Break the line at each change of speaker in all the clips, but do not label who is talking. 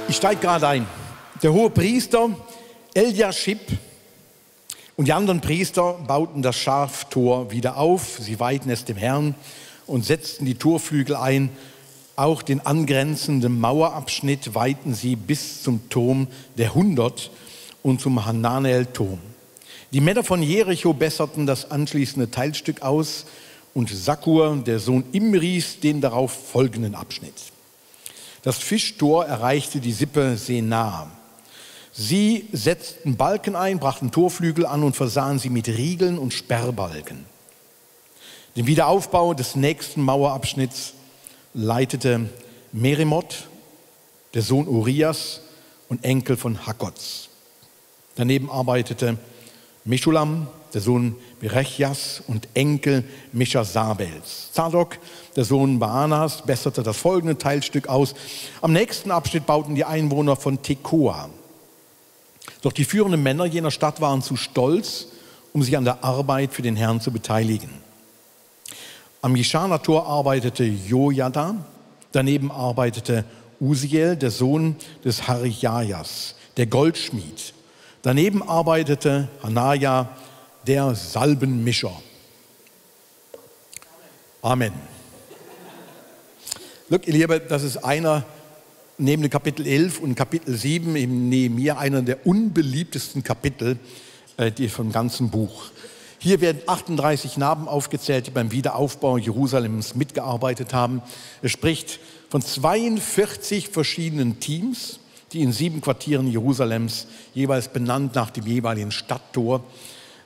Ich steige gerade ein. Der hohe Priester Eljaschib und die anderen Priester bauten das Schaftor wieder auf. Sie weihten es dem Herrn und setzten die Torflügel ein. Auch den angrenzenden Mauerabschnitt weihten sie bis zum Turm der 100 und zum Hananel-Turm. Die Männer von Jericho besserten das anschließende Teilstück aus und Sakur, der Sohn Imris, den darauf folgenden Abschnitt. Das Fischtor erreichte die Sippe Senaa. Sie setzten Balken ein, brachten Torflügel an und versahen sie mit Riegeln und Sperrbalken. Den Wiederaufbau des nächsten Mauerabschnitts leitete Merimoth, der Sohn Urias und Enkel von Hakoz. Daneben arbeitete Meschulam, der Sohn Berechjas und Enkel Meschasabels. Zadok, der Sohn Baanas, besserte das folgende Teilstück aus. Am nächsten Abschnitt bauten die Einwohner von Tekoa. Doch die führenden Männer jener Stadt waren zu stolz, um sich an der Arbeit für den Herrn zu beteiligen. Am Jishana-Tor arbeitete Jojada, daneben arbeitete Uziel, der Sohn des Harijajas, der Goldschmied. Daneben arbeitete Hanaja, der Salbenmischer. Amen. Look, ihr Lieben, das ist einer, neben dem Kapitel 11 und Kapitel 7 im Nehemia, einer der unbeliebtesten Kapitel vom ganzen Buch. Hier werden 38 Namen aufgezählt, die beim Wiederaufbau Jerusalems mitgearbeitet haben. Es spricht von 42 verschiedenen Teams, die in 7 Quartieren Jerusalems, jeweils benannt nach dem jeweiligen Stadttor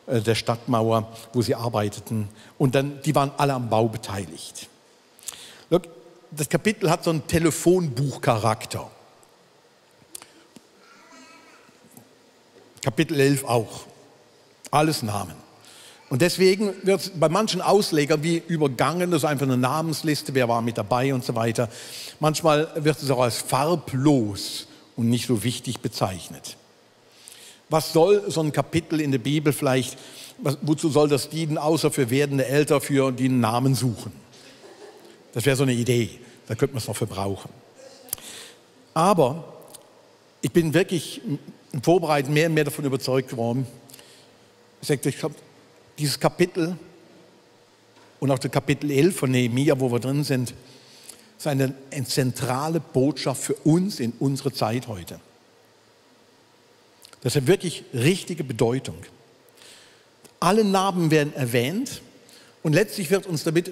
der Stadtmauer, wo sie arbeiteten. Und dann, die waren alle am Bau beteiligt. Look, das Kapitel hat so einen Telefonbuchcharakter. Kapitel 11 auch. Alles Namen. Und deswegen wird es bei manchen Auslegern wie übergangen, das ist einfach eine Namensliste, wer war mit dabei und so weiter. Manchmal wird es auch als farblos und nicht so wichtig bezeichnet. Was soll so ein Kapitel in der Bibel vielleicht, wozu soll das dienen, außer für werdende Eltern, für die einen Namen suchen? Das wäre so eine Idee, da könnte man es noch für brauchen. Aber ich bin wirklich im Vorbereiten mehr und mehr davon überzeugt geworden. Ich glaube, dieses Kapitel und auch das Kapitel 11 von Nehemia, wo wir drin sind, ist eine zentrale Botschaft für uns in unserer Zeit heute. Das hat wirklich richtige Bedeutung. Alle Namen werden erwähnt und letztlich wird uns damit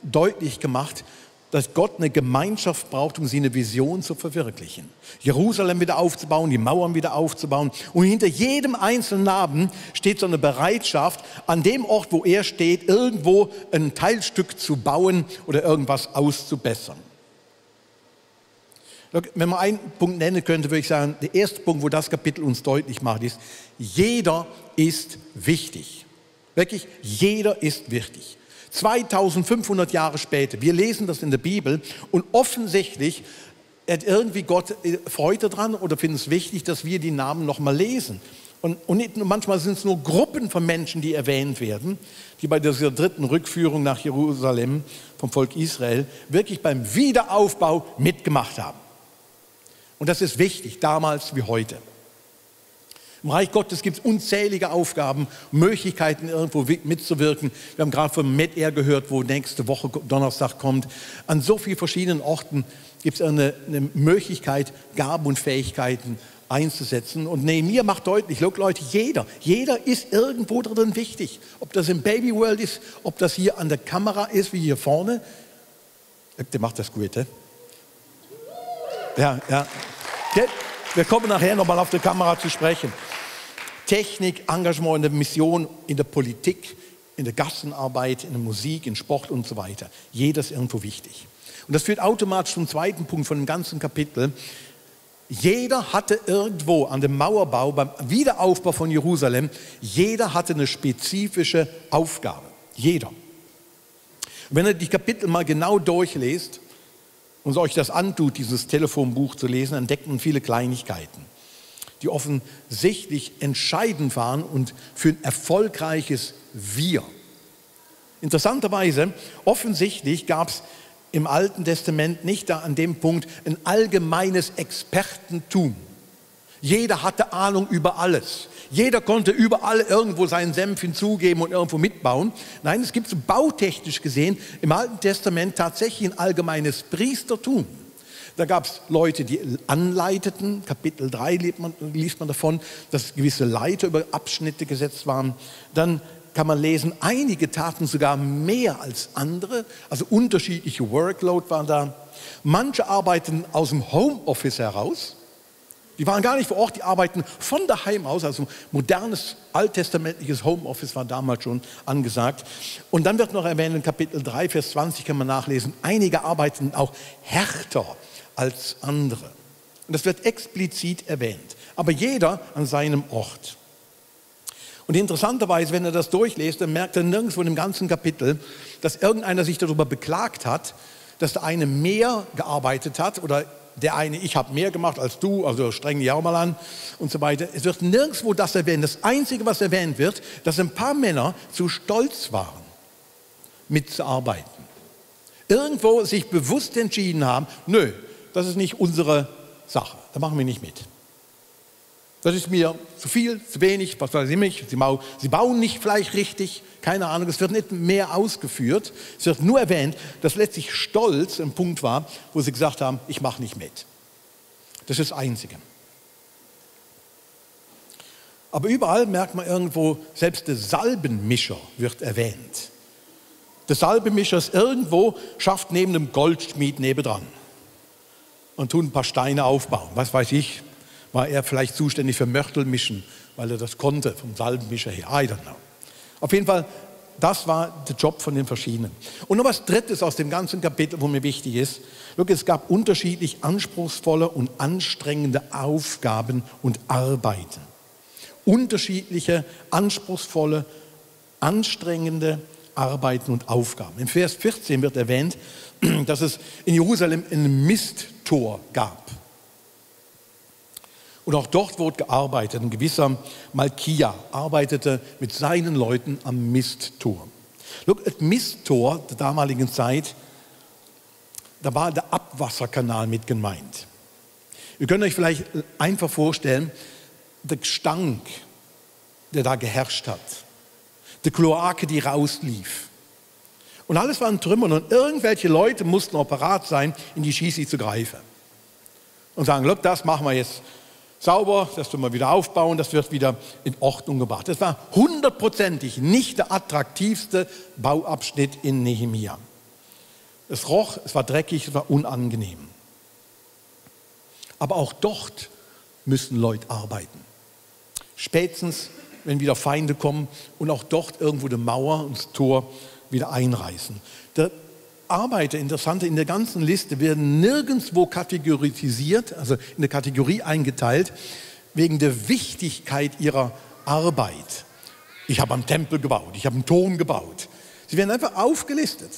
deutlich gemacht, dass Gott eine Gemeinschaft braucht, um seine Vision zu verwirklichen. Jerusalem wieder aufzubauen, die Mauern wieder aufzubauen. Und hinter jedem einzelnen Namen steht so eine Bereitschaft, an dem Ort, wo er steht, irgendwo ein Teilstück zu bauen oder irgendwas auszubessern. Wenn man einen Punkt nennen könnte, würde ich sagen, der erste Punkt, wo das Kapitel uns deutlich macht, ist, jeder ist wichtig. Wirklich, jeder ist wichtig. 2500 Jahre später, wir lesen das in der Bibel und offensichtlich hat irgendwie Gott Freude dran oder findet es wichtig, dass wir die Namen nochmal lesen. Und manchmal sind es nur Gruppen von Menschen, die erwähnt werden, die bei dieser dritten Rückführung nach Jerusalem vom Volk Israel wirklich beim Wiederaufbau mitgemacht haben. Und das ist wichtig, damals wie heute. Im Reich Gottes gibt es unzählige Aufgaben, Möglichkeiten, irgendwo mitzuwirken. Wir haben gerade von MedAir gehört, wo nächste Woche Donnerstag kommt. An so vielen verschiedenen Orten gibt es eine Möglichkeit, Gaben und Fähigkeiten einzusetzen. Und Nehemia macht deutlich, Leute, jeder ist irgendwo drin wichtig. Ob das im Baby World ist, ob das hier an der Kamera ist, wie hier vorne. Der macht das gut, Ja. Okay. Wir kommen nachher nochmal auf der Kamera zu sprechen. Technik, Engagement in der Mission, in der Politik, in der Gassenarbeit, in der Musik, in Sport und so weiter. Jeder ist irgendwo wichtig. Und das führt automatisch zum zweiten Punkt von dem ganzen Kapitel. Jeder hatte irgendwo an dem Mauerbau, beim Wiederaufbau von Jerusalem, jeder hatte eine spezifische Aufgabe. Jeder. Und wenn ihr die Kapitel mal genau durchlest und euch das antut, dieses Telefonbuch zu lesen, entdeckt man viele Kleinigkeiten, die offensichtlich entscheidend waren und für ein erfolgreiches Wir. Interessanterweise, offensichtlich gab es im Alten Testament nicht da an dem Punkt ein allgemeines Expertentum. Jeder hatte Ahnung über alles. Jeder konnte überall irgendwo seinen Senf hinzugeben und irgendwo mitbauen. Nein, es gibt so bautechnisch gesehen im Alten Testament tatsächlich ein allgemeines Priestertum. Da gab es Leute, die anleiteten. Kapitel 3 liest man davon, dass gewisse Leiter über Abschnitte gesetzt waren. Dann kann man lesen, einige taten sogar mehr als andere. Also unterschiedliche Workload waren da. Manche arbeiteten aus dem Homeoffice heraus. Die waren gar nicht vor Ort, die arbeiten von daheim aus. Also modernes, alttestamentliches Homeoffice war damals schon angesagt. Und dann wird noch erwähnt in Kapitel 3, Vers 20 kann man nachlesen, einige arbeiten auch härter als andere. Und das wird explizit erwähnt. Aber jeder an seinem Ort. Und interessanterweise, wenn er das durchliest, dann merkt er nirgendwo in dem ganzen Kapitel, dass irgendeiner sich darüber beklagt hat, dass der eine mehr gearbeitet hat oder der eine, ich habe mehr gemacht als du, also streng dich auch mal an und so weiter. Es wird nirgendwo das erwähnt. Das Einzige, was erwähnt wird, dass ein paar Männer zu stolz waren, mitzuarbeiten. Irgendwo sich bewusst entschieden haben, nö, das ist nicht unsere Sache, da machen wir nicht mit. Das ist mir zu viel, zu wenig, was weiß ich nicht. Sie bauen nicht vielleicht richtig, keine Ahnung. Es wird nicht mehr ausgeführt. Es wird nur erwähnt, dass letztlich Stolz ein Punkt war, wo sie gesagt haben, ich mache nicht mit. Das ist das Einzige. Aber überall merkt man irgendwo, selbst der Salbenmischer wird erwähnt. Der Salbenmischer ist irgendwo, schafft neben dem Goldschmied nebendran und tut ein paar Steine aufbauen, was weiß ich. War er vielleicht zuständig für Mörtelmischen, weil er das konnte, vom Salbenmischer her. I don't know. Auf jeden Fall, das war der Job von den verschiedenen. Und noch was Drittes aus dem ganzen Kapitel, wo mir wichtig ist. Es gab unterschiedlich anspruchsvolle und anstrengende Aufgaben und Arbeiten. Unterschiedliche, anspruchsvolle, anstrengende Arbeiten und Aufgaben. In Vers 14 wird erwähnt, dass es in Jerusalem ein Misttor gab. Und auch dort wurde gearbeitet. Ein gewisser Malkia arbeitete mit seinen Leuten am Misttor. Das Misttor der damaligen Zeit, da war der Abwasserkanal mit gemeint. Ihr könnt euch vielleicht einfach vorstellen, der Gestank, der da geherrscht hat. Die Kloake, die rauslief. Und alles war in Trümmern und irgendwelche Leute mussten operat sein, in die Schieße zu greifen. Und sagen, look, das machen wir jetzt sauber, das tun wir wieder aufbauen, das wird wieder in Ordnung gebracht. Das war 100%ig nicht der attraktivste Bauabschnitt in Nehemia. Es roch, es war dreckig, es war unangenehm. Aber auch dort müssen Leute arbeiten. Spätestens, wenn wieder Feinde kommen und auch dort irgendwo die Mauer und das Tor wieder einreißen. Der Arbeiter, interessante, in der ganzen Liste werden nirgendwo kategorisiert, also in eine Kategorie eingeteilt, wegen der Wichtigkeit ihrer Arbeit. Ich habe am Tempel gebaut, ich habe einen Turm gebaut. Sie werden einfach aufgelistet.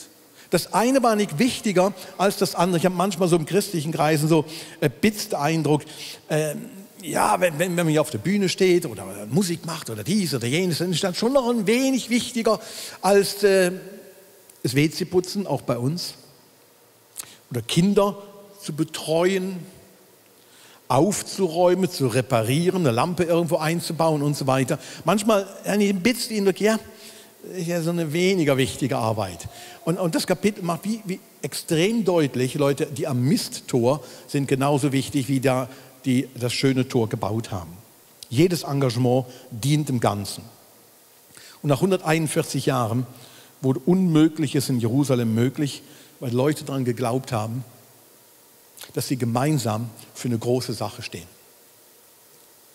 Das eine war nicht wichtiger als das andere. Ich habe manchmal so im christlichen Kreisen so ein bisschen den Eindruck, ja, wenn man hier auf der Bühne steht oder Musik macht oder dies oder jenes, dann ist das schon noch ein wenig wichtiger als das WC putzen, auch bei uns. Oder Kinder zu betreuen, aufzuräumen, zu reparieren, eine Lampe irgendwo einzubauen und so weiter. Manchmal ein bisschen, ja, ist ja so eine weniger wichtige Arbeit. Und das Kapitel macht wie extrem deutlich, Leute, die am Misttor sind genauso wichtig wie die das schöne Tor gebaut haben. Jedes Engagement dient dem Ganzen. Und nach 141 Jahren wurde Unmögliches in Jerusalem möglich, weil Leute daran geglaubt haben, dass sie gemeinsam für eine große Sache stehen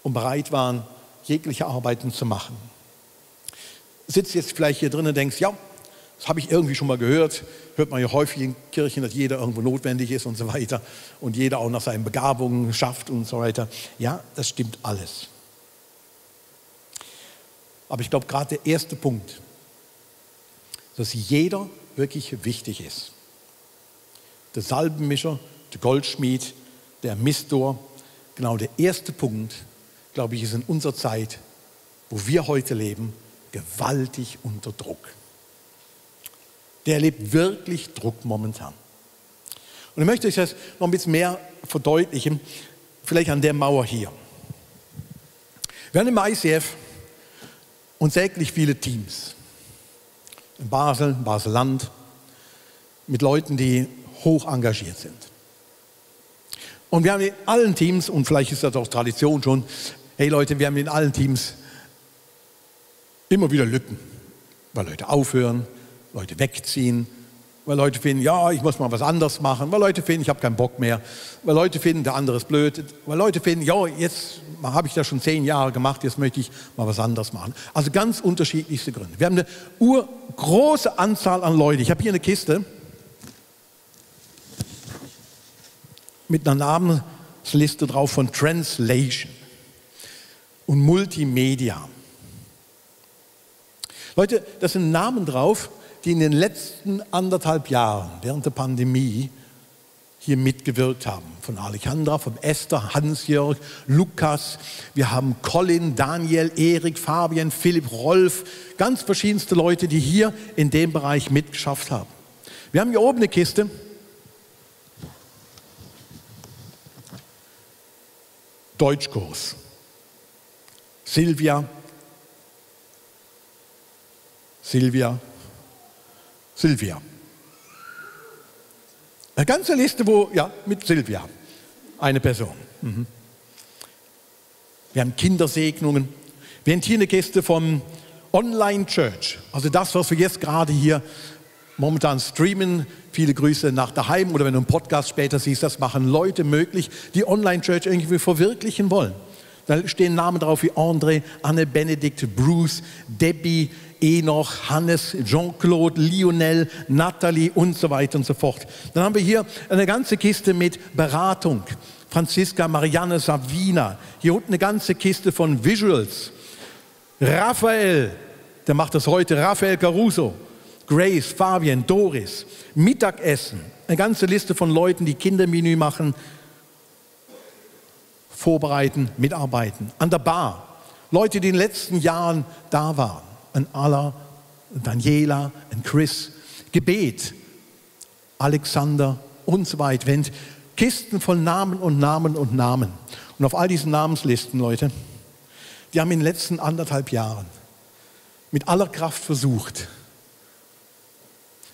und bereit waren, jegliche Arbeiten zu machen. Sitzt jetzt vielleicht hier drin und denkst, ja, das habe ich irgendwie schon mal gehört, hört man ja häufig in Kirchen, dass jeder irgendwo notwendig ist und so weiter und jeder auch nach seinen Begabungen schafft und so weiter. Ja, das stimmt alles. Aber ich glaube, gerade der erste Punkt, dass jeder wirklich wichtig ist. Der Salbenmischer, der Goldschmied, der Misttor, genau der erste Punkt, glaube ich, ist in unserer Zeit, wo wir heute leben, gewaltig unter Druck. Der erlebt wirklich Druck momentan. Und ich möchte euch das noch ein bisschen mehr verdeutlichen, vielleicht an der Mauer hier. Wir haben im ICF unsäglich viele Teams. In Basel, im Basel-Land, mit Leuten, die hoch engagiert sind. Und wir haben in allen Teams, und vielleicht ist das auch Tradition schon, hey Leute, wir haben in allen Teams immer wieder Lücken, weil Leute aufhören, Leute wegziehen, weil Leute finden, ja, ich muss mal was anderes machen, weil Leute finden, ich habe keinen Bock mehr, weil Leute finden, der andere ist blöd, weil Leute finden, ja, jetzt habe ich das schon 10 Jahre gemacht, jetzt möchte ich mal was anderes machen. Also ganz unterschiedlichste Gründe. Wir haben eine große Anzahl an Leuten. Ich habe hier eine Kiste mit einer Namensliste drauf von Translation und Multimedia. Leute, das sind Namen drauf, die in den letzten 1,5 Jahren während der Pandemie hier mitgewirkt haben. Von Alejandra, von Esther, Hans-Jörg, Lukas. Wir haben Colin, Daniel, Erik, Fabian, Philipp, Rolf. Ganz verschiedenste Leute, die hier in dem Bereich mitgeschafft haben. Wir haben hier oben eine Kiste. Deutschkurs. Silvia. Eine ganze Liste, mit Silvia, eine Person. Wir haben Kindersegnungen. Wir haben hier eine Kiste von Online Church. Also das, was wir jetzt gerade hier momentan streamen. Viele Grüße nach daheim oder wenn du einen Podcast später siehst, das machen Leute möglich, die Online Church irgendwie verwirklichen wollen. Da stehen Namen drauf wie André, Anne, Benedikt, Bruce, Debbie, Enoch, Hannes, Jean-Claude, Lionel, Nathalie und so weiter und so fort. Dann haben wir hier eine ganze Kiste mit Beratung. Franziska, Marianne, Savina. Hier unten eine ganze Kiste von Visuals. Raphael, der macht das heute, Raphael Caruso. Grace, Fabian, Doris. Mittagessen. Eine ganze Liste von Leuten, die Kindermenü machen, vorbereiten, mitarbeiten. An der Bar. Leute, die in den letzten Jahren da waren. Ein Alla, ein Daniela, ein Chris. Gebet. Alexander und so weiter. Wenn Kisten voll Namen und Namen und Namen. Und auf all diesen Namenslisten, Leute, die haben in den letzten 1,5 Jahren mit aller Kraft versucht,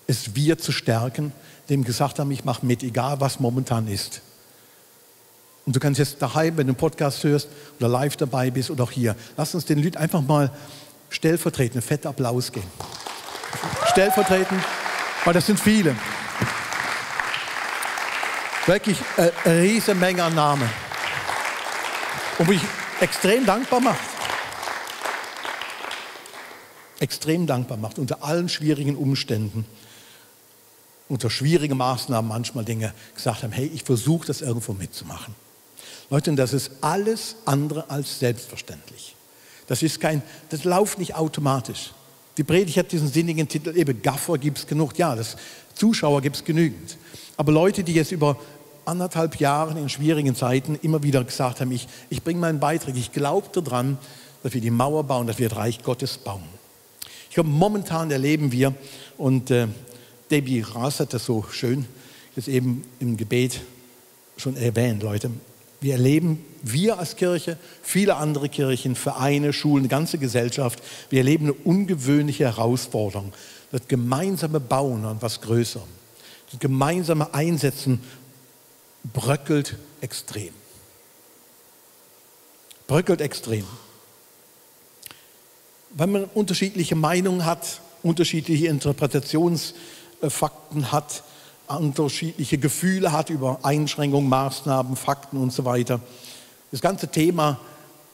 es wir zu stärken, dem gesagt haben, ich mache mit, egal was momentan ist. Und du kannst jetzt daheim, wenn du einen Podcast hörst oder live dabei bist oder auch hier, lass uns den Leuten einfach mal stellvertretend einen fetten Applaus geben. Stellvertretend, weil das sind viele. Wirklich eine riesige Menge an Namen. Und mich extrem dankbar macht. Extrem dankbar macht, unter allen schwierigen Umständen, unter schwierigen Maßnahmen manchmal Dinge gesagt haben, hey, ich versuche das irgendwo mitzumachen. Leute, und das ist alles andere als selbstverständlich. Das läuft nicht automatisch. Die Predigt hat diesen sinnigen Titel, eben Gaffer gibt es genug. Ja, Zuschauer gibt es genügend. Aber Leute, die jetzt über 1,5 Jahre in schwierigen Zeiten immer wieder gesagt haben, ich bringe meinen Beitrag, ich glaube daran, dass wir die Mauer bauen, dass wir das Reich Gottes bauen. Ich glaube, momentan erleben wir, und Debbie Raas hat das so schön jetzt eben im Gebet schon erwähnt, Leute. Wir erleben, wir als Kirche, viele andere Kirchen, Vereine, Schulen, ganze Gesellschaft, wir erleben eine ungewöhnliche Herausforderung. Das gemeinsame Bauen an was Größerem, das gemeinsame Einsetzen bröckelt extrem. Bröckelt extrem. Weil man unterschiedliche Meinungen hat, unterschiedliche Interpretationsfakten hat, unterschiedliche Gefühle hat über Einschränkungen, Maßnahmen, Fakten und so weiter. Das ganze Thema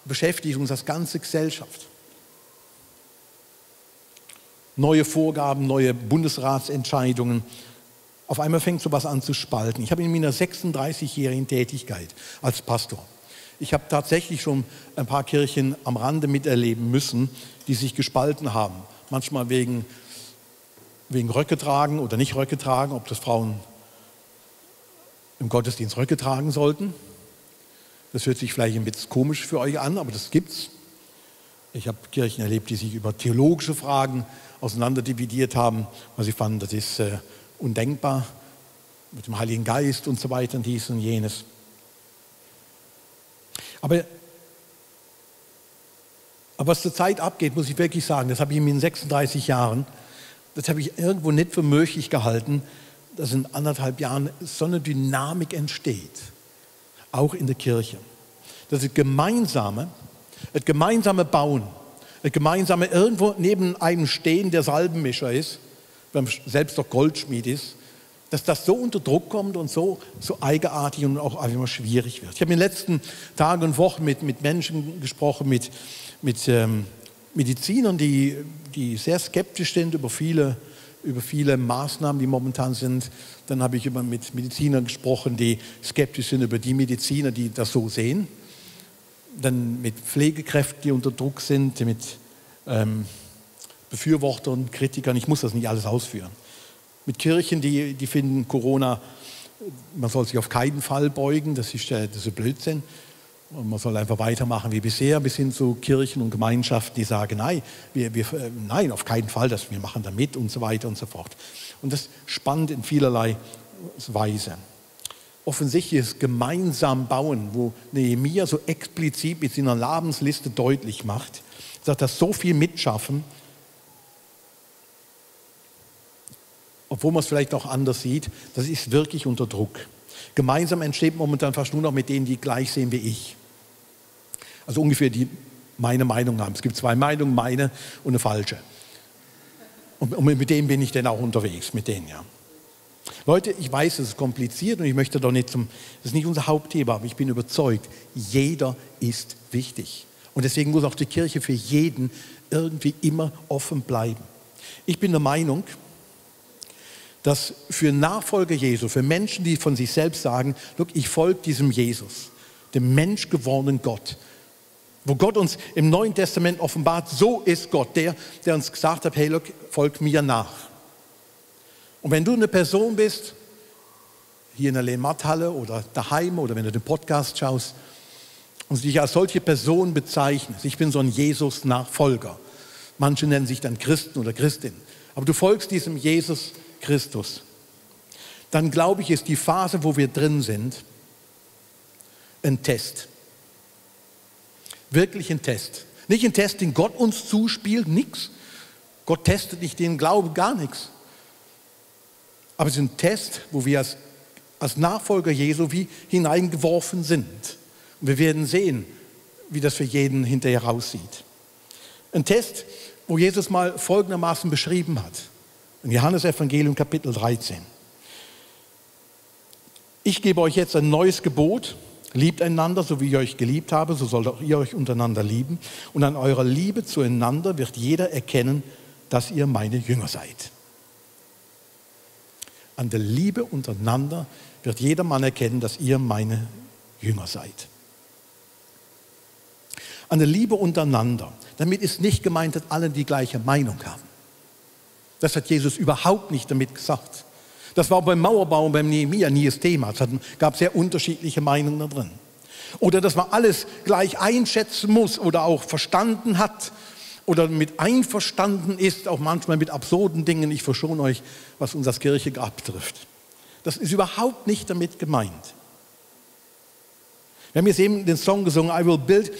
beschäftigt uns als ganze Gesellschaft. Neue Vorgaben, neue Bundesratsentscheidungen. Auf einmal fängt sowas an zu spalten. Ich habe in meiner 36-jährigen Tätigkeit als Pastor, ich habe tatsächlich schon ein paar Kirchen am Rande miterleben müssen, die sich gespalten haben. Manchmal wegen Röcke tragen oder nicht Röcke tragen, ob das Frauen im Gottesdienst Röcke tragen sollten. Das hört sich vielleicht ein bisschen komisch für euch an, aber das gibt's. Ich habe Kirchen erlebt, die sich über theologische Fragen auseinanderdividiert haben, weil sie fanden, das ist undenkbar. mit dem Heiligen Geist und so weiter und dies und jenes. Aber was zur Zeit abgeht, muss ich wirklich sagen, das habe ich in den 36 Jahren, das habe ich irgendwo nicht für möglich gehalten, dass in 1,5 Jahren so eine Dynamik entsteht, auch in der Kirche. Das gemeinsame Bauen, das gemeinsame irgendwo neben einem stehen, der Salbenmischer ist, wenn man selbst doch Goldschmied ist, dass das so unter Druck kommt und so eigenartig und auch einfach mal schwierig wird. Ich habe in den letzten Tagen und Wochen mit Menschen gesprochen, mit Medizinern, die sehr skeptisch sind über viele Maßnahmen, die momentan sind. Dann habe ich mit Medizinern gesprochen, die skeptisch sind über die Mediziner, die das so sehen. Dann mit Pflegekräften, die unter Druck sind, mit Befürwortern, Kritikern. Ich muss das nicht alles ausführen. Mit Kirchen, die finden Corona, man soll sich auf keinen Fall beugen, das ist Blödsinn. Und man soll einfach weitermachen wie bisher, bis hin zu Kirchen und Gemeinschaften, die sagen, nein, nein, auf keinen Fall, wir machen da mit und so weiter und so fort. Und das ist spannend in vielerlei Weise. Offensichtlich ist gemeinsam bauen, wo Nehemia so explizit mit seiner Lebensliste deutlich macht, dass das so viel mitschaffen, obwohl man es vielleicht auch anders sieht, das ist wirklich unter Druck. Gemeinsam entsteht momentan fast nur noch mit denen, die gleich sehen wie ich. Also ungefähr die meine Meinung haben. Es gibt 2 Meinungen, meine und eine falsche. Und mit denen bin ich dann auch unterwegs, mit denen, ja. Leute, ich weiß, es ist kompliziert und ich möchte doch nicht das ist nicht unser Hauptthema, aber ich bin überzeugt, jeder ist wichtig. Und deswegen muss auch die Kirche für jeden irgendwie immer offen bleiben. Ich bin der Meinung, dass für Nachfolger Jesu, für Menschen, die von sich selbst sagen, look, ich folge diesem Jesus, dem menschgewordenen Gott, wo Gott uns im Neuen Testament offenbart, so ist Gott, der uns gesagt hat, hey, look, folg mir nach. Und wenn du eine Person bist, hier in der Lehmatthalle oder daheim oder wenn du den Podcast schaust und dich als solche Person bezeichnest, ich bin so ein Jesus-Nachfolger. Manche nennen sich dann Christen oder Christin, aber du folgst diesem Jesus Christus, dann glaube ich, ist die Phase, wo wir drin sind, ein Test. Wirklich ein Test. Nicht ein Test, den Gott uns zuspielt, nichts. Gott testet nicht den Glauben, gar nichts. Aber es ist ein Test, wo wir als Nachfolger Jesu wie hineingeworfen sind. Und wir werden sehen, wie das für jeden hinterher aussieht. Ein Test, wo Jesus mal folgendermaßen beschrieben hat. In Johannesevangelium Kapitel 13. Ich gebe euch jetzt ein neues Gebot. Liebt einander, so wie ich euch geliebt habe, so sollt auch ihr euch untereinander lieben. Und an eurer Liebe zueinander wird jeder erkennen, dass ihr meine Jünger seid. An der Liebe untereinander wird jedermann erkennen, dass ihr meine Jünger seid. An der Liebe untereinander. Damit ist nicht gemeint, dass alle die gleiche Meinung haben. Das hat Jesus überhaupt nicht damit gesagt. Das war beim Mauerbau und beim Nehemia nie das Thema. Es gab sehr unterschiedliche Meinungen da drin. Oder dass man alles gleich einschätzen muss oder auch verstanden hat oder mit einverstanden ist, auch manchmal mit absurden Dingen. Ich verschone euch, was uns als Kirche abtrifft. Das ist überhaupt nicht damit gemeint. Wir haben jetzt eben den Song gesungen, I will build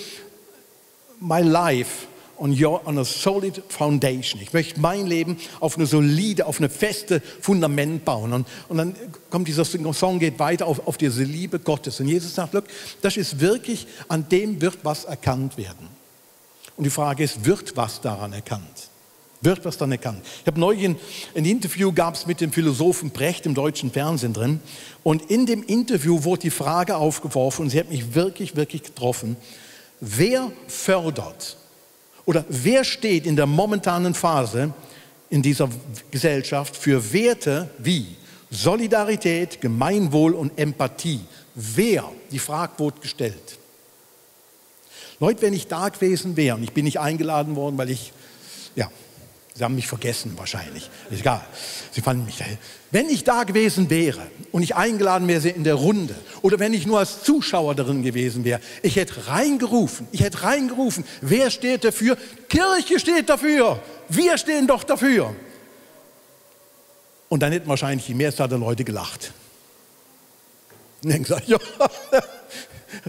my life on a solid foundation. Ich möchte mein Leben auf eine solide, auf eine feste Fundament bauen. Und dann kommt dieser Song, geht weiter auf diese Liebe Gottes. Und Jesus sagt, look, das ist wirklich, an dem wird was erkannt werden. Und die Frage ist, wird was daran erkannt? Wird was dann erkannt? Ich habe neulich ein Interview gab es mit dem Philosophen Brecht im deutschen Fernsehen drin. Und in dem Interview wurde die Frage aufgeworfen, und sie hat mich wirklich, wirklich getroffen, wer fördert oder wer steht in der momentanen Phase in dieser Gesellschaft für Werte wie Solidarität, Gemeinwohl und Empathie? Wer? Die Frage wurde gestellt. Leute, wenn ich da gewesen wäre, und ich bin nicht eingeladen worden, weil Sie haben mich vergessen wahrscheinlich, ist egal, Sie fanden mich da. Wenn ich da gewesen wäre und ich eingeladen wäre in der Runde oder wenn ich nur als Zuschauer darin gewesen wäre, ich hätte reingerufen, wer steht dafür? Kirche steht dafür, wir stehen doch dafür. Und dann hätten wahrscheinlich die Mehrzahl der Leute gelacht. Und dann gesagt, ja,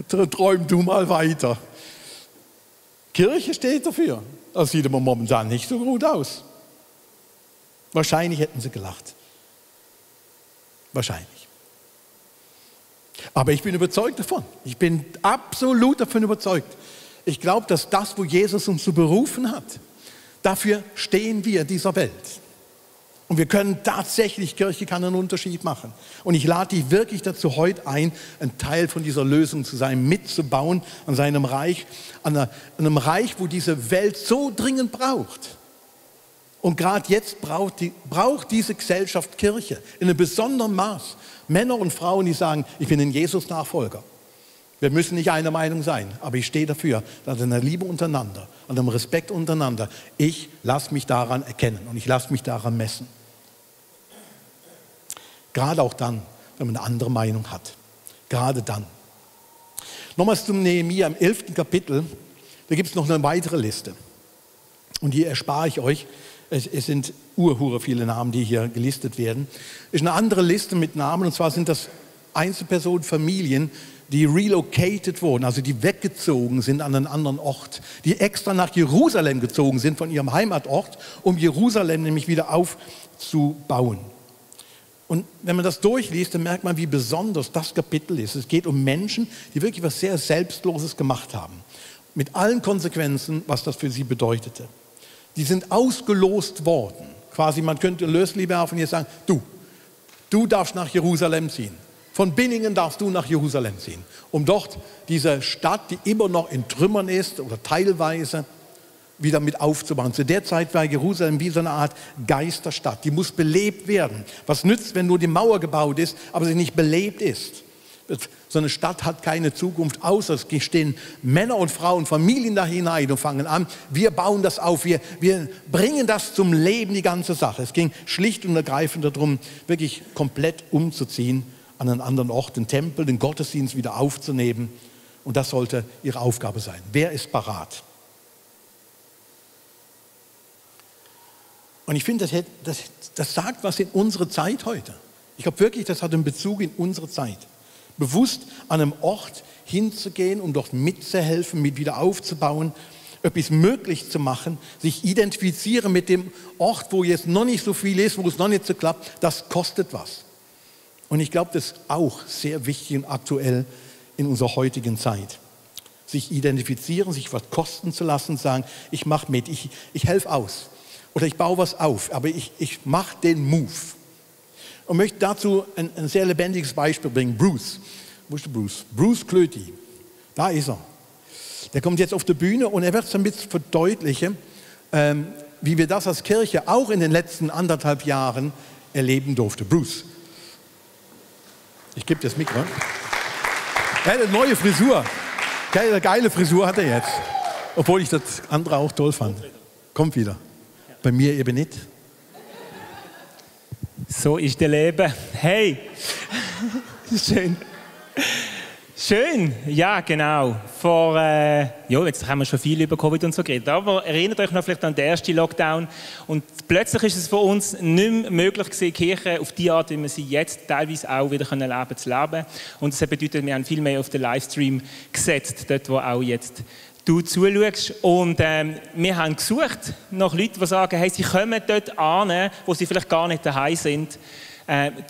träum du mal weiter. Kirche steht dafür. Das sieht aber momentan nicht so gut aus. Wahrscheinlich hätten sie gelacht. Wahrscheinlich. Aber ich bin überzeugt davon. Ich bin absolut davon überzeugt. Ich glaube, dass das, wo Jesus uns so berufen hat, dafür stehen wir in dieser Welt. Und wir können tatsächlich, Kirche kann einen Unterschied machen. Und ich lade dich wirklich dazu heute ein, ein Teil von dieser Lösung zu sein, mitzubauen an seinem Reich, an einem Reich, wo diese Welt so dringend braucht. Und gerade jetzt braucht diese Gesellschaft Kirche in einem besonderen Maß. Männer und Frauen, die sagen, ich bin ein Jesus-Nachfolger. Wir müssen nicht einer Meinung sein, aber ich stehe dafür, an einer Liebe untereinander, an einem Respekt untereinander. Ich lasse mich daran erkennen und ich lasse mich daran messen. Gerade auch dann, wenn man eine andere Meinung hat. Gerade dann. Nochmals zum Nehemia im 11. Kapitel. Da gibt es noch eine weitere Liste. Und die erspare ich euch. Es sind urhure viele Namen, die hier gelistet werden. Es ist eine andere Liste mit Namen. Und zwar sind das Einzelpersonen, Familien, die relocated wurden, also die weggezogen sind an einen anderen Ort, die extra nach Jerusalem gezogen sind von ihrem Heimatort, um Jerusalem nämlich wieder aufzubauen. Und wenn man das durchliest, dann merkt man, wie besonders das Kapitel ist. Es geht um Menschen, die wirklich was sehr Selbstloses gemacht haben, mit allen Konsequenzen, was das für sie bedeutete. Die sind ausgelost worden. Quasi, man könnte Lösliebe und jetzt sagen, du darfst nach Jerusalem ziehen. Von Binningen darfst du nach Jerusalem ziehen, um dort diese Stadt, die immer noch in Trümmern ist oder teilweise, wieder mit aufzubauen. Zu der Zeit war Jerusalem wie so eine Art Geisterstadt. Die muss belebt werden. Was nützt, wenn nur die Mauer gebaut ist, aber sie nicht belebt ist? So eine Stadt hat keine Zukunft, außer es stehen Männer und Frauen, Familien da hinein und fangen an, wir bauen das auf, wir bringen das zum Leben, die ganze Sache. Es ging schlicht und ergreifend darum, wirklich komplett umzuziehen an einen anderen Ort, den Tempel, den Gottesdienst wieder aufzunehmen. Und das sollte ihre Aufgabe sein. Wer ist parat? Und ich finde, das sagt was in unsere Zeit heute. Ich glaube wirklich, das hat einen Bezug in unsere Zeit. Bewusst an einem Ort hinzugehen, um dort mitzuhelfen, mit wieder aufzubauen, etwas möglich zu machen, sich identifizieren mit dem Ort, wo jetzt noch nicht so viel ist, wo es noch nicht so klappt, das kostet was. Und ich glaube, das ist auch sehr wichtig und aktuell in unserer heutigen Zeit. Sich identifizieren, sich was kosten zu lassen, sagen, ich mache mit, ich helfe aus. Oder ich baue was auf, aber ich mache den Move. Und möchte dazu ein sehr lebendiges Beispiel bringen. Bruce. Wo ist der Bruce? Bruce Klöti. Da ist er. Der kommt jetzt auf die Bühne und er wird es damit verdeutlichen, wie wir das als Kirche auch in den letzten 1,5 Jahren erleben durften. Bruce. Ich gebe dir das Mikro. Er hat eine neue Frisur. Eine geile Frisur hat er jetzt. Obwohl ich das andere auch toll fand. Kommt wieder. Bei mir eben nicht.
So ist das Leben. Hey, schön. Schön, ja genau. Jetzt haben wir schon viel über Covid und so geredet, aber erinnert euch noch vielleicht an den ersten Lockdown und plötzlich ist es für uns nicht mehr möglich gewesen, Kirche auf die Art, wie wir sie jetzt teilweise auch wieder leben zu leben. Und das bedeutet, wir haben viel mehr auf den Livestream gesetzt, dort wo auch jetzt du zuschaust. Und wir haben gesucht nach Leuten, die sagen, hey, sie kommen dort an, wo sie vielleicht gar nicht daheim sind,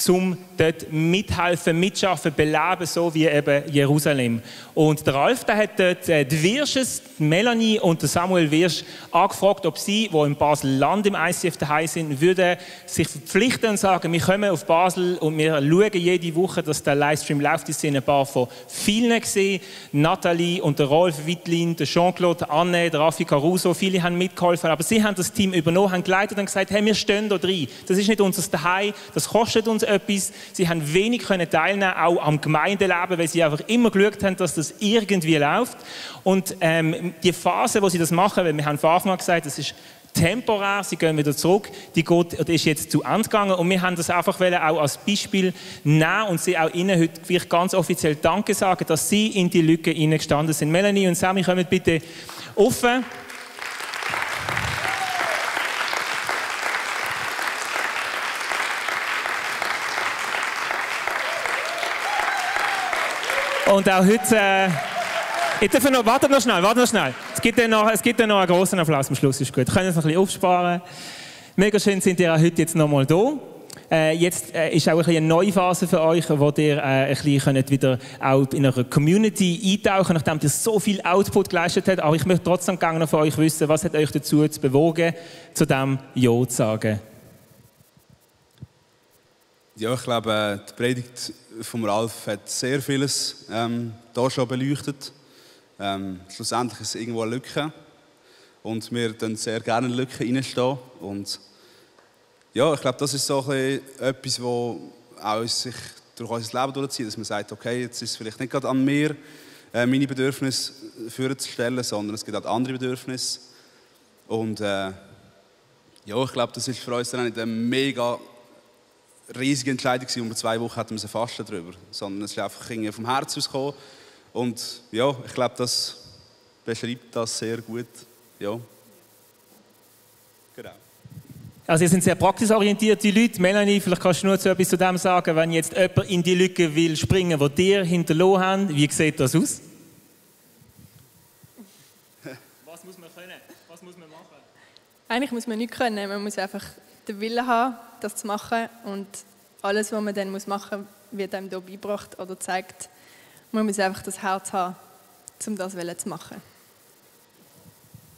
um dort mithelfen, mitschaffen, beleben, so wie eben Jerusalem. Und der Ralf, der hat dort die Wirsches, die Melanie und der Samuel Wirsch angefragt, ob sie, die in Basel-Land im ICF daheim sind, würden sich verpflichten und sagen, wir kommen auf Basel und wir schauen jede Woche, dass der Livestream läuft. Es sind ein paar von vielen gesehen. Nathalie und der Rolf Wittlin, der Jean-Claude, der Anne, der Raffi Caruso, viele haben mitgeholfen, aber sie haben das Team übernommen, haben geleitet und gesagt, hey, wir stehen da drin. Das ist nicht unser Daheim, das kostet uns etwas. Sie haben wenig teilnehmen, auch am Gemeindeleben, weil sie einfach immer geschaut haben, dass das irgendwie läuft. Und die Phase, wo sie das machen, weil wir haben von Anfang an gesagt, das ist temporär, sie gehen wieder zurück, die ist jetzt zu Ende gegangen und wir haben das einfach auch als Beispiel nehmen und sie auch Ihnen heute wirklich ganz offiziell Danke sagen, dass Sie in die Lücke hineingestanden sind. Melanie und Sammy, kommen bitte offen. Und auch heute... Wartet noch schnell. Es gibt dann noch einen grossen Applaus am Schluss, ist gut. Wir können uns noch ein bisschen aufsparen. Mega schön sind ihr auch heute jetzt nochmal da. Jetzt ist auch eine neue Phase für euch, wo ihr ein bisschen wieder auch in einer Community eintauchen könnt, nachdem ihr so viel Output geleistet habt. Aber ich möchte trotzdem gerne von euch wissen, was hat euch dazu bewogen, zu diesem Ja zu sagen?
Ja, ich glaube, die Predigt von Ralf hat sehr vieles hier schon beleuchtet. Schlussendlich ist es irgendwo eine Lücke. Und wir stehen sehr gerne in Lücken reinstehen. Und ja, ich glaube, das ist so etwas, was auch sich durch unser Leben durchzieht, dass man sagt, okay, jetzt ist es vielleicht nicht gerade an mir, meine Bedürfnisse vorzustellen, sondern es gibt auch andere Bedürfnisse. Und ja, ich glaube, das ist für uns dann nicht eine mega riesige Entscheidung gewesen. Um 2 Wochen hatten wir Fasten darüber, sondern es ist einfach vom Herz aus gekommen. Und ja, ich glaube, das beschreibt das sehr gut. Ja. Genau.
Also ihr seid sehr praxisorientierte Leute. Melanie, vielleicht kannst du nur etwas zu dem sagen, wenn jetzt jemand in die Lücke will springen, die dir hinterlassen haben. Wie sieht das aus? Was muss man können? Was muss man machen?
Eigentlich muss man nichts können. Man muss einfach den Willen haben, das zu machen. Und alles, was man dann machen muss, wird einem hier beigebracht oder zeigt. Man muss einfach das Herz haben, um das zu machen.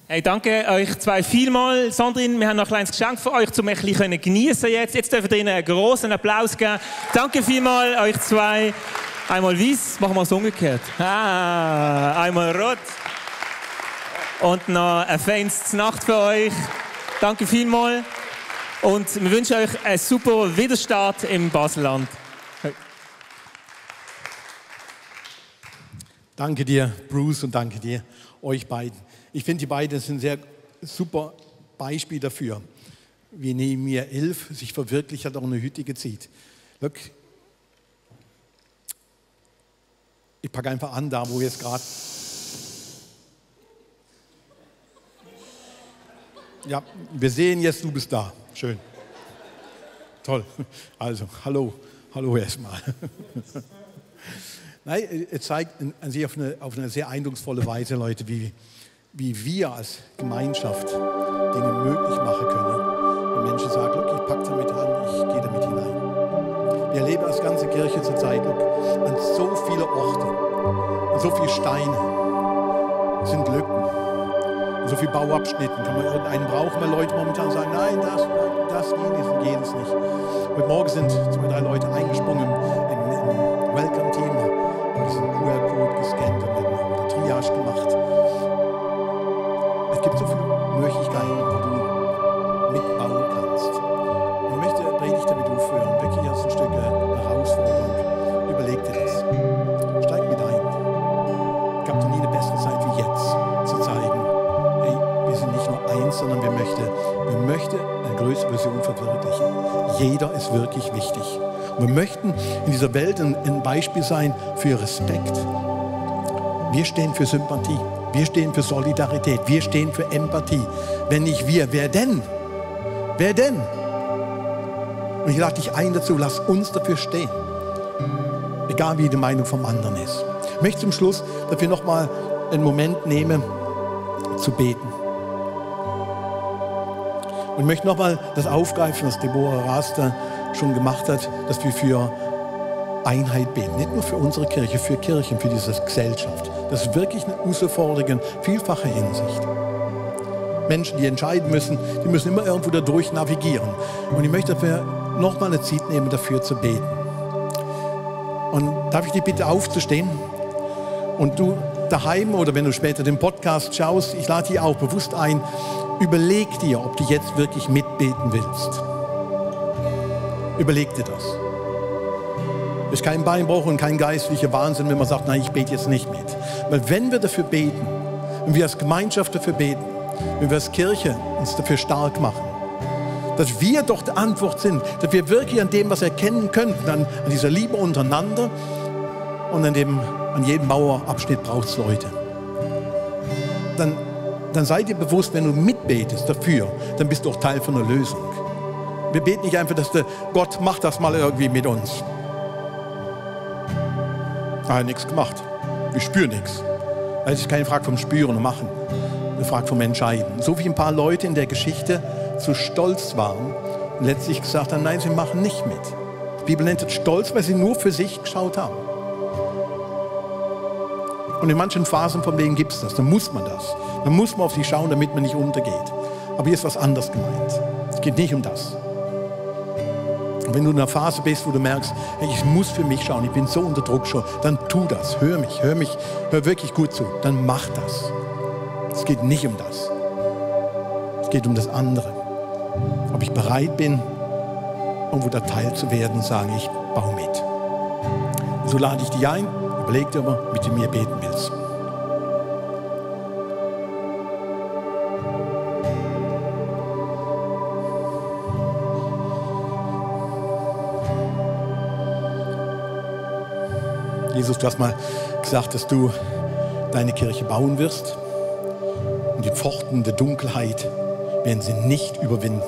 Hey, danke euch zwei vielmals. Sandrine, wir haben noch ein kleines Geschenk für euch, um ein bisschen genießen jetzt. Jetzt dürft ihr ihnen einen grossen Applaus geben. Danke vielmals euch zwei. Einmal weiß, machen wir es umgekehrt. Einmal rot. Und noch ein feines Nacht für euch. Danke vielmals. Und wir wünschen euch einen super Wiederstart im Baselland.
Danke dir, Bruce, und danke dir, euch beiden. Ich finde, die beiden sind ein sehr super Beispiel dafür, wie Nehemia 11 sich verwirklicht hat, auch eine Hütte gezieht. Look, ich packe einfach an, da wo wir jetzt gerade... Ja, wir sehen jetzt, du bist da. Schön. Toll. Also, hallo erstmal. Nein, es zeigt sich auf eine sehr eindrucksvolle Weise, Leute, wie wir als Gemeinschaft Dinge möglich machen können. Und Menschen sagen, look, ich packe damit an, ich gehe damit hinein. Wir erleben als ganze Kirche zurzeit, look, an so viele Orte, an so viele Steine, sind Lücken, an so viele Bauabschnitten. Kann man irgendeinen brauchen, weil Leute momentan sagen, nein, das jenes nicht. Heute Morgen sind 2, 3 Leute eingesprungen im Welcome-Team. Und diesen QR-Code gescannt und dann Triage gemacht. Es gibt so viele Möglichkeiten, wo du mitbauen kannst. Und ich möchte die Predigt damit aufhören, wirklich als ein Stück Herausforderung. Überleg dir das. Steig mit ein. Es gab noch nie eine bessere Zeit wie jetzt, zu zeigen, hey, wir sind nicht nur eins, sondern wir möchten eine größere Vision verwirklichen. Jeder ist wirklich wichtig. Und wir möchten in dieser Welt ein Beispiel sein für Respekt. Wir stehen für Sympathie. Wir stehen für Solidarität. Wir stehen für Empathie. Wenn nicht wir, wer denn? Wer denn? Und ich lade dich ein dazu, lass uns dafür stehen. Egal wie die Meinung vom anderen ist. Ich möchte zum Schluss, dass wir nochmal einen Moment nehmen, zu beten. Und ich möchte nochmal das aufgreifen, was Deborah Raster schon gemacht hat, dass wir für Einheit beten. Nicht nur für unsere Kirche, für Kirchen, für diese Gesellschaft. Das ist wirklich eine Herausforderung in vielfacher Hinsicht. Menschen, die entscheiden müssen, die müssen immer irgendwo dadurch navigieren. Und ich möchte dafür nochmal eine Zeit nehmen, dafür zu beten. Und darf ich dich bitte aufzustehen? Und du daheim oder wenn du später den Podcast schaust, ich lade dich auch bewusst ein, überleg dir, ob du jetzt wirklich mitbeten willst. Überleg dir das. Es ist kein Beinbruch und kein geistlicher Wahnsinn, wenn man sagt, nein, ich bete jetzt nicht mit. Weil wenn wir dafür beten, wenn wir als Gemeinschaft dafür beten, wenn wir als Kirche uns dafür stark machen, dass wir doch die Antwort sind, dass wir wirklich an dem, was erkennen könnten, an dieser Liebe untereinander und an jedem Mauerabschnitt braucht es Leute. Dann seid ihr bewusst, wenn du mitbetest dafür, dann bist du auch Teil von der Lösung. Wir beten nicht einfach, dass Gott macht das mal irgendwie mit uns. Er hat nichts gemacht. Ich spüre nichts. Das ist keine Frage vom Spüren und Machen, eine Frage vom Entscheiden. So wie ein paar Leute in der Geschichte zu stolz waren und letztlich gesagt haben, nein, sie machen nicht mit. Die Bibel nennt es Stolz, weil sie nur für sich geschaut haben. Und in manchen Phasen vom Leben gibt es das. Dann muss man das. Dann muss man auf sie schauen, damit man nicht untergeht. Aber hier ist was anderes gemeint. Es geht nicht um das. Und wenn du in einer Phase bist, wo du merkst, hey, ich muss für mich schauen, ich bin so unter Druck schon, dann tu das. Hör wirklich gut zu. Dann mach das. Es geht nicht um das. Es geht um das andere. Ob ich bereit bin, irgendwo da Teil zu werden und sagen, ich baue mit. So lade ich dich ein. Überleg dir mal, mit dem mir beten willst. Jesus, du hast mal gesagt, dass du deine Kirche bauen wirst und die Pforten der Dunkelheit werden sie nicht überwinden.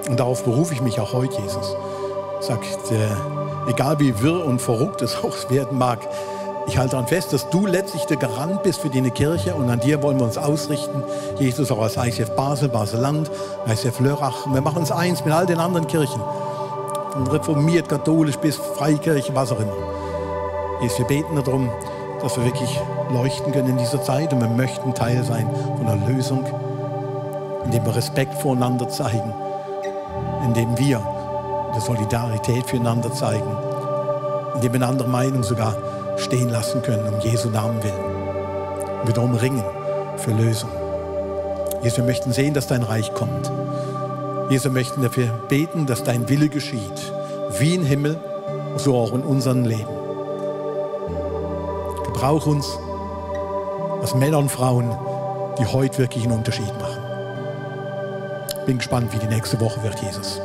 Und darauf berufe ich mich auch heute, Jesus. Sagt, egal wie wirr und verrückt es auch werden mag, ich halte daran fest, dass du letztlich der Garant bist für deine Kirche und an dir wollen wir uns ausrichten. Jesus, auch als ICF Basel, Basel-Land, ICF Lörrach. Und wir machen uns eins mit all den anderen Kirchen. Von reformiert, katholisch bis Freikirche, was auch immer. Jesus, wir beten darum, dass wir wirklich leuchten können in dieser Zeit und wir möchten Teil sein von der Lösung, indem wir Respekt voreinander zeigen, indem wir die Solidarität füreinander zeigen, indem wir eine andere Meinung sogar stehen lassen können, um Jesu Namen willen. Und wir darum ringen für Lösung. Jesus, wir möchten sehen, dass dein Reich kommt. Jesus, wir möchten dafür beten, dass dein Wille geschieht, wie im Himmel, so auch in unserem Leben. Gebrauch uns als Männer und Frauen, die heute wirklich einen Unterschied machen. Bin gespannt, wie die nächste Woche wird, Jesus.